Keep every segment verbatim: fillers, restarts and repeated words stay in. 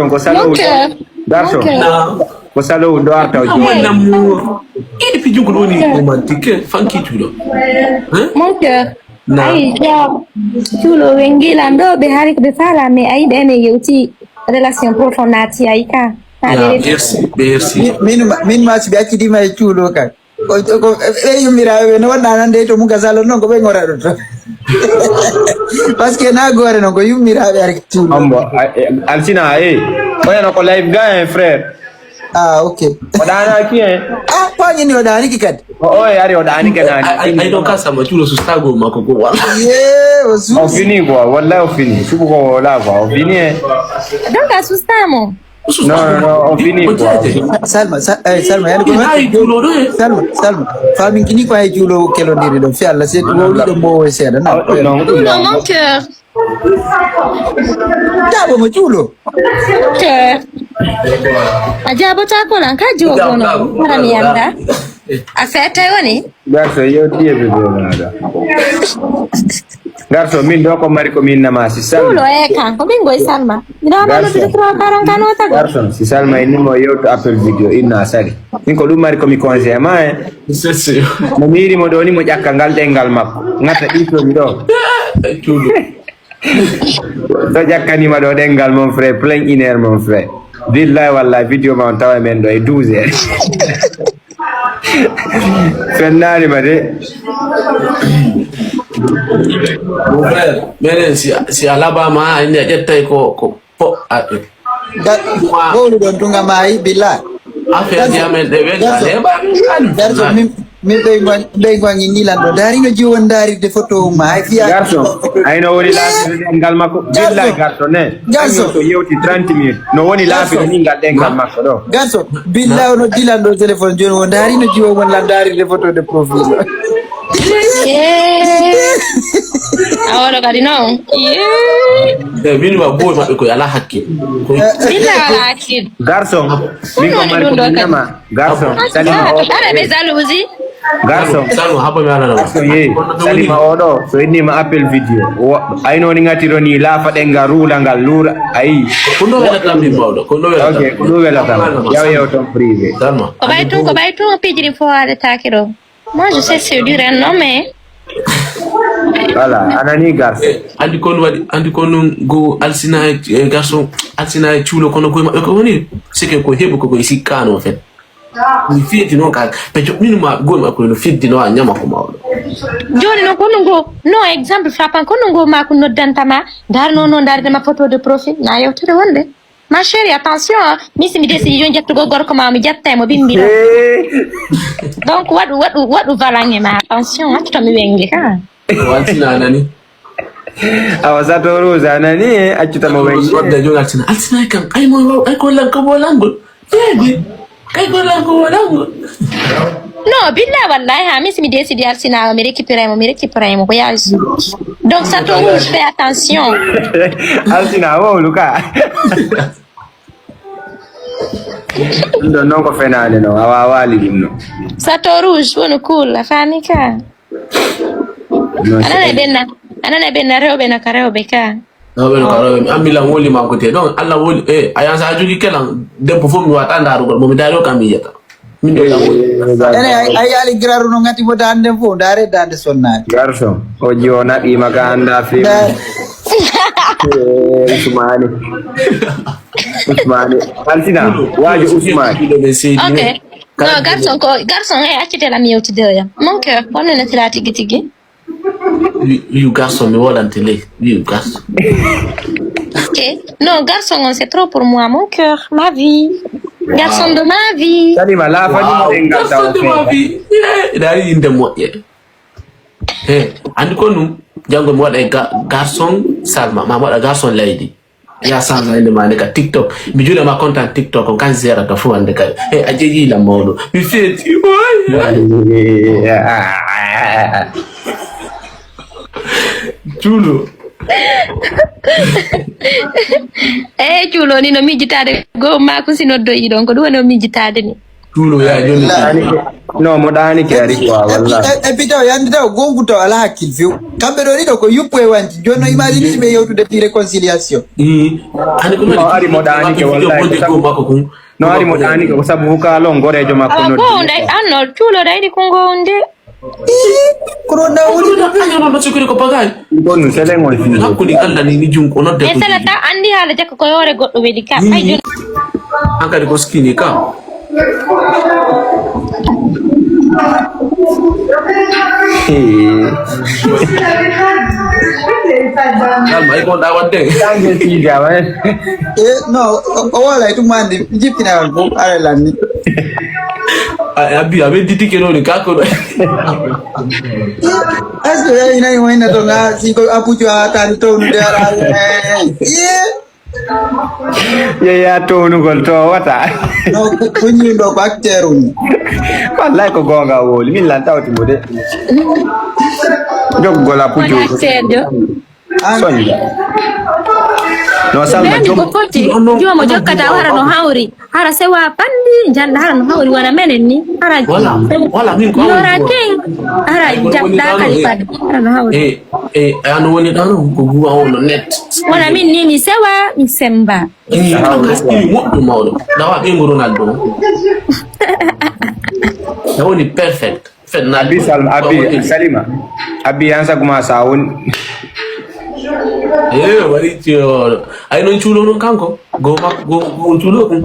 Ko salo. Mon cœur. Garçon. Mon cœur. Ko salo do arta o. Amanna mo. Idi pi jungo woni romantique, fanki tudo. Hein? Mon cœur. Ay, ja. Cuulo ɓe ngilan ɗo, ɓe haali ko ɓe faala, mais ayi, ɓe ne yewti relation profonde naati, ayi ka. Merci, merci. Min ma, min ma si ɓe accidi ma e cuulo kan. Ko, ko, ɓe yummiraaɓe ɓe no waɗna nan de to muga salon non ko ɓe ngora ɗo to. Parce que na gore non ko yummiraaɓe ar cuulo. Ambo, Alsina, eh. Oyano ko live ga, eh, frère. Ah, ok. O ɗaanaaki en. Ah, ko a ñinni o ɗaaniki kadi. O, o e ari o ɗaanike naani. Ay, ay, ay, ɗon ka sama cuulo sustago makko ko wala. Ye, o su. O fini quoi, wallahi o fini. Subu ko wala quoi, o fini en. Donc a sustamo. Non, non, non, o fini quoi. Salma, sa, eh, Salma, yani ko. Ay cuulo ɗo e. Salma, Salma. Famin kini ko ay cuulo kelondiri ɗo fi Allah se wowli ɗo mbowo seeɗa na. Non, non, mon cœur. Jaabo mo cuulo. Ke. A jaabota ko lan ka jiwo gono. Mara mi yanda. A fete woni. Garso yo diye be be mada. Garso min do ko mari ko min nama si Salma. Cuulo e kan ko min goy Salma. Mi do ma no tro karon kan wata go. Garso si Salma ni mo yo to appel video inna sari. Min ko dum mari ko mi conseil ma e. C'est sûr. Mo miri mo do ni mo jakka ngal dengal makko. Ngata ɗi to mi do. Cuulo. To ƴakkanima ɗo ɗengal mon frère, plein une heure mon frère. Billahi wallahi vidéo ma on tawa men ɗo e douze heures. Fennanima de. Mon frère, menen si, si a labama a indi a ƴettay ko, ko po a. Wowlu ɗon tunga mayi billa. Affaire ji amen ɗe weli a heɓa. Garso min. Min ɓeygu an, ɓeygu an inni lan ɗo. Ndaari no jiwon ndaarirde photo ma. Hay fiya. Garçon, ay no woni laafirde ɗemngal makko. Billahi garçon ne. Garçon. Ay to yewti trente minutes. No woni laafirde ni ngal ɗemngal makko ɗo. Garçon, billahi no dilan ɗo téléphone joni o ndaari no jiwon won lan ndaarirde photo de profil. A oɗo kadi non. E min ma boy maɓɓe koye ala hakkil. Billahi ala hakkil. Garçon, min ko mari ko nama. Garçon, Salima o. Ara ɓe jalousie. Garçon. Salma, haba mi alana. Garçon, ye. Salima o ɗo, so inni ma appel vidéo. Ayno ni ngati roni laafa ɗen nga ruula ngal luura. Ayi. Ko ɗo welata min mawɗo. Ko ɗo welata. Ok, ko ɗo welata. Yaw yaw ton privé. Salma. Ko ɓay tun, ko ɓay tun pijiri fo haɗa taki ɗo. Moi, je sais séduire un homme, hein. Voilà, anani garçon. Andi kon waɗi, andi kon non go alsina e garçon, alsina e cuulo kono koye maɓɓe ko woni. C'est que ko heɓu ko koye sikkano fen. Mi fiyeti noon ka, pe joɓɓinima gol makko no fiddino a ñama ko mawɗo. Jooni noon kono ngo, no exemple frappant kono ngo ma ko noddanta ma, ndarno noon ndarde ma photo de profil na yewtere wonde. Ma chérie, attention, hein. Mi si mi décide yo jettugol gorko ma mi jetta e mo bimbiro. Donc waɗu waɗu waɗu valange ma attention, accu to mi wenge ka. Waltina nani. Awa sato Rose a nani e accutama wayde. Wadda joni altina altina kam ay mo waw ay ko lan ko mo langol. Ebi kay ko lan ko mo langol. Non, billa wallahi ha mi si mi décide altina mi récupérer mo mi récupérer mo ko yawi su. Donc sato Rose fais attention. Altina wo luka. Ɗum ɗon noon ko fenaande noon a wawaali ɗum noon. Sato Rouge woni cool a faami ka. Anana e ɓenna anana e ɓenna rewɓe no ka rewɓe ka. Rewɓe no ka rewɓe mi ammi lan woli ma kote ɗon allah woli e a yan sa jogi kelan debbo fof mi wata ndarugol mo mi dari o kam mi yiyata. Min ɗo lan woli. Ene a yiyali giraru no ngati mo dande fof ndare dande sonnaade. Garçon o jiwo naɓima ka anda fewi. Usmani. Usmani. Altina wajo Usmani. Ok. No garçon ko garçon e accitela mi yewtide o yam mon cœur honno ne tira tigi tigi. Wiyu garçon mi wolante ley wiyu garçon. Ok. Non garçon on c'est trop pour moi mon cœur ma vie. Garçon de ma vie. Salima laafanimo ɗen garçon de ma vie. Ina ari yinde moƴƴe. He andi ko ɗum janngo mi waɗa e garçon Salma ma mi waɗa garçon leydi. Ya sanza inde ma nde ka tiktok mi juula ma content tiktok on kan zerata fof ande kay e a jeeyi lam mawɗo mi feeti. Cuulo. Eyi cuulo ni no miijitaade goo ma ko si noddoyi ɗon ko ɗum woni o miijitaade ni. Tuulo ya joni. No, mo ɗaanike ari quoi, wallahi. E pita o yandi taw gongu taw ala hakkil few. Kamɓe ɗo ɗiɗo ko yuppu e wanti. Joni no imagine si ɓe yewtude ti réconciliation. Ani ko No, ari mo ɗaanike, wallahi. Ko makko kun. No, ari mo ɗaanike ko sabu hukalo gorejo makko Ah, no. Go day, ah, no, Tuulo day, ɗi ko ngo hunde. Kono nawuli. Ɗum ɗo sukiri ko pagay. Ɗum selen on fini. Hakkunde Allah ni ni jungo nodde. E sala ta andi haala jakka ko yoore goɗɗo weli ka. Ay, joni. Hankadi ko skini ka. Kalma ay ko da wadde. Tangue tija wa. E no o wala e tumande jippina on fof ala lanni. Abi abi diti ke no ni ka ko. Est-ce que ɓe inayi wayna to ga si ko appujo ha tani townude ara? Ye. Yeya townugol to wata. No kuñi ɗo ko acteur uni. Wallahi ko gonga woli min lan tawti mo de. Jogugol appujo. Wona seedo. Soñda. No Salma Ɓen ko jom. Foti, joomo jokkata hara no hawri, hara sewa pandi, janda hara no hawri wona menen ni, hara Wala, wala, min ko yora king, hara jabda kadi padi, hara no hawri. E e ano woni ɗano ko guwa on net. Wona min ni mi sewa, mi semba. Ni moƴƴo mawɗo. Dawa ɓe ngo Ronaldo. Dawoni perfect. Fennaade. Abi Salma, Abi Salima. Abi yan saguma sa woni. Eh, wari tiyo. Ay non cuulo non kanko. Go makko go go cuulo kun.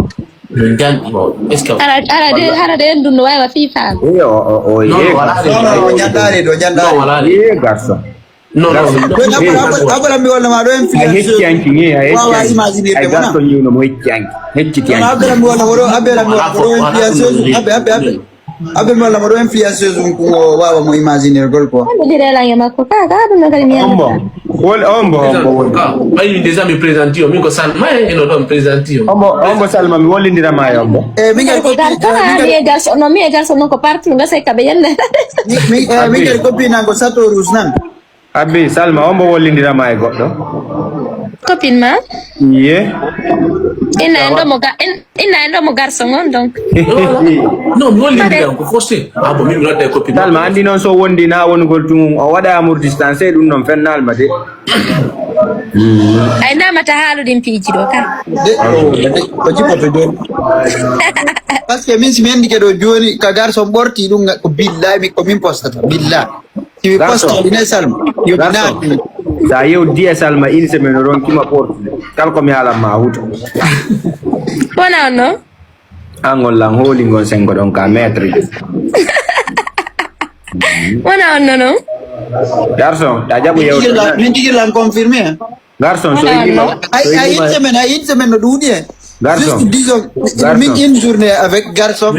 Jan bon. Est-ce que Hara hara de hara de ndun no wawa fifa. Yo o o Non, ye. wala. Non non o ñandare ɗo ñandare. Non, wala. Ye garçon. Non, non. Ɗo abala abala mi walla ma ɗo A hecci influenceur. anki ni a hecci. Wawa Anki. imagine Ay ɓe wona. Garçon ñuno mo hecci anki. Hecci ti Kono anki. abala mi walla hoɗo abala mi walla hoɗo influenceuse abe abe abe. Abe mi walla mo ɗo influenceuse un ko wawa mo imaginer gol quoi. Ko dire la yema ko ka ka dum ngal mi. Ombo. Wol ombo ombo wol. Ɓay déjà mi présente yo min ko Salma e eno ɗon présente yo. Ombo ombo Salma mi wolindira ma e ombo. E min kadi Ko ko gar ko ha mi e garso no mi e garso non ko partout ngasa ka be yende. min kadi ko pinango sato rouge nan. Abi Salma ombo wolindira ma e goɗɗo. Copine ma. Ye. Ina en ɗo mo ga en ina en ɗo mo garso ngon donc. Non mi wallindira ko forcé. Ah bon min mi nodda e copine. Salma andi noon so wondi na wonugol tun o waɗa amour distance ɗum noon fennalma de. Ay namata haaluɗin piiji ɗo ka. De o de o jippoto joni. Parce que min si mi andike ɗo joni ka garçon ɓorti ɗum ko billahi mi ko min postata billahi. Si mi Garçon. Postata ine Salma yo mi Garçon. Naati. Sa yewdi e Salma une semaine o ronkima portude kala ko mi alan ma huto. Wona on non. An ngol lan hooli ngon sengo ɗon ka maître. Wona on non non. Garçon ta jaɓu yewde. Min tigi lan confirmé. Garçon so innima Ay ay une semaine ay une semaine no ɗuuɗi en. Garçon. Juste disons Garçon. Min une journée avec garçon.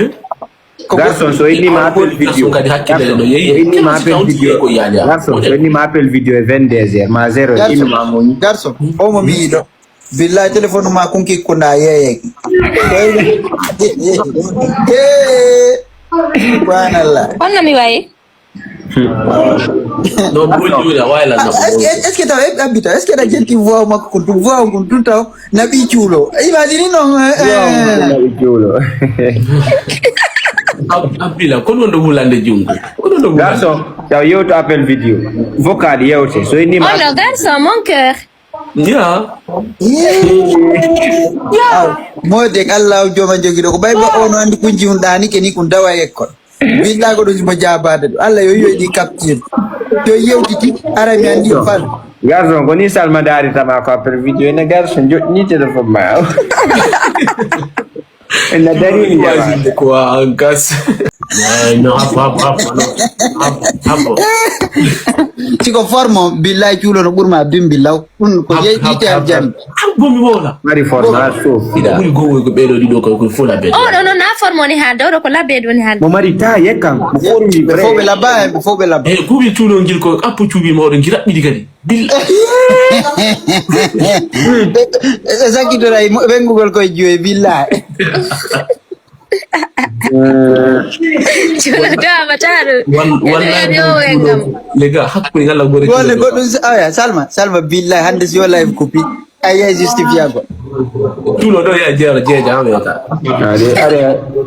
Ko Garçon so innima appel Garçon vidéo. kadi hakkille Garçon no yeeyi. so innima appel vidéo. Garçon so innima appel vidéo e vingt-deux heures ma zéro heure innima mo. Garçon omo mi yiɗo. Billahi téléphone ma kun kikkunda yeeyeki. Subhanallah. Honno mi wayi? No boli wala wala na. Est-ce que est-ce que taw e abita est-ce que da jenti voix makko kun tum voix kun tum taw na ɓi cuulo imagine non. Jolo. Abila ko non do wulande jungo. Ko non do wulande. Garçon taw yewto appel vidéo. Vocal yewte so innima. Oh non garçon mon cœur. Ya. Aw moden allah o jooma jogiɗo ko ɓay ba ono andi kunji hun ɗani ke ni kun dawa e école. Billa ko ɗum mo jabade ɗo allah yo yoyɗi capture. To yewtiti ara mi andi fal. Garçon ko ni Salma daritama ko appel vidéo ene garçon joɗɗini téléphone ma. Ene darini jama. Imagine quoi en gas. No happo happo happo no. Happo happo. Siko forme o billahi cuulo no ɓurma bimbi law. Ɗum ko yeeƴiite aljanna. An bomi wowla. Mari forma so. Ina ɓuri gowoy ko ɓeɗo ɗiɗo ko ko fola ɓe. Oɗo noon na forme woni haalde oɗo ko labbeede woni haalde. Mo mari ta yekkan mo formi Ɓe fof ɓe labba en ɓe fof ɓe labba. E kuuɓi cuuɗo ngil ko appo cuuɓi mawɗo ngi raɓɓiɗi kadi. Bil. E sakkitora e ɓenngugol koye joyi billahi. Cuuɗo dowama taɗo. Wallahi. Les gars hakkude ngala gore. Wonde goɗɗum. Aya Salma Salma billahi hannde si wallahi ko pi. Ay, ay, justifié ko. Tulo ɗo ya jeero jeeja ha weta. Ari, ari,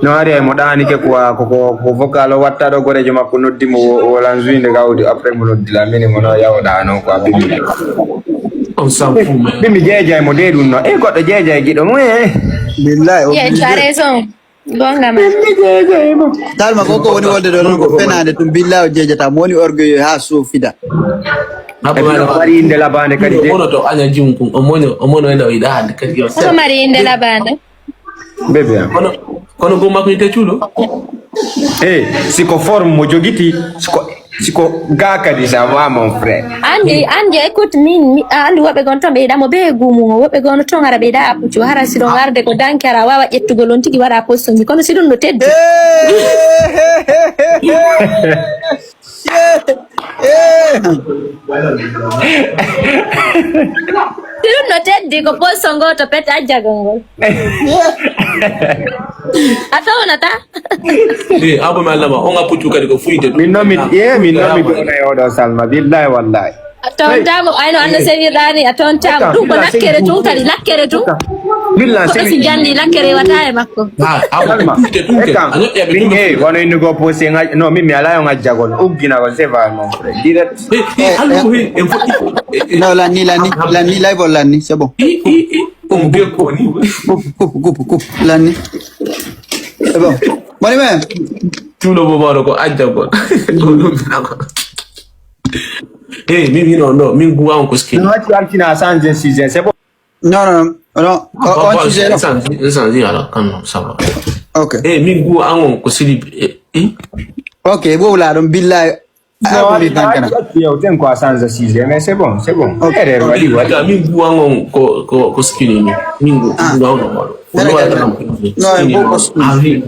no ari ay mo ɗaanike quoi, ko, ko, ko vocal o watta ɗo gorejo makko noddi mo wo-, wolan zuinde gawdi après mo noddi la mini mo no yawɗa no quoi bimmi. On s'en fout, man. Bimmi jeejay mo de ɗum no. E goɗɗo jeejay giɗo mo e. Billahi, o Ye, tu as raison. Gonga ma. Bimmi jeejay mo. Talma ko ko woni wolde ɗo noon ko fenaande ɗum billahi o jeejata mo woni orgueilleux ha sofida. Abba, e ɗum wari inde labande kadi de. Mono to anya jum kun o mono o mono enda o ida hande kadi yo. Ko mari inde labande. Bébé am. Kono kono go makko ite cuulo. Eh, siko forme mo jogiti, siko siko ga kadi ça va mon frère. Andi andi écoute min mi- andi woɓɓe gon ton ɓe yiɗamo be gumu woɓɓe gon ton ara ɓe yiɗa appucu hara siɗon warde ko danki ara wawa ƴettugol on tigi waɗa poste on kono si ɗum no teddi. Si ɗum no teddi ko poste on goto pet ajjagol ngol. A fewnata. Eh, abo mi allama on appucu kadi ko fuyde ɗum. Min noon mi ye min noon mi dona e oɗo salma billahi wallahi. A tontamo ayno anda sewirɗani a tontamo ɗum ko lakkere tun kadi lakkere tun. Billahi koɗo si jandi lakkere wata e makko. Ha abo ko fuyde ɗum kadi a ñoƴƴa ɓe ɗum. Eh wano innugo posi no min mi ala on ajjagol uggina ko c'est vrai mon frère direct. Eh eh allumo he en foɗɗi. No lanni lanni lanni laybol lanni c'est bon. Ɗum be ko ni. Kup kup kup kup lanni. C'est bon. Moni men. Tuuɗo bo mawɗo ko ajjagol. Ko ɗum bina ko. Hey, min min on ɗo min guwa on ko skin. No hacci alkina change sujet c'est bon. Non non non. On sujet non. Change change alors quand non ça va. Ok. Hey, min guwa on ko silib. Eh. Ok, bo la ɗum billahi. Yewten ko a change sujet mais c'est bon c'est bon. Erreur waɗi waɗi. Min guwan on ko ko ko skini ni. Min guwan on ko. No e bo ko skini.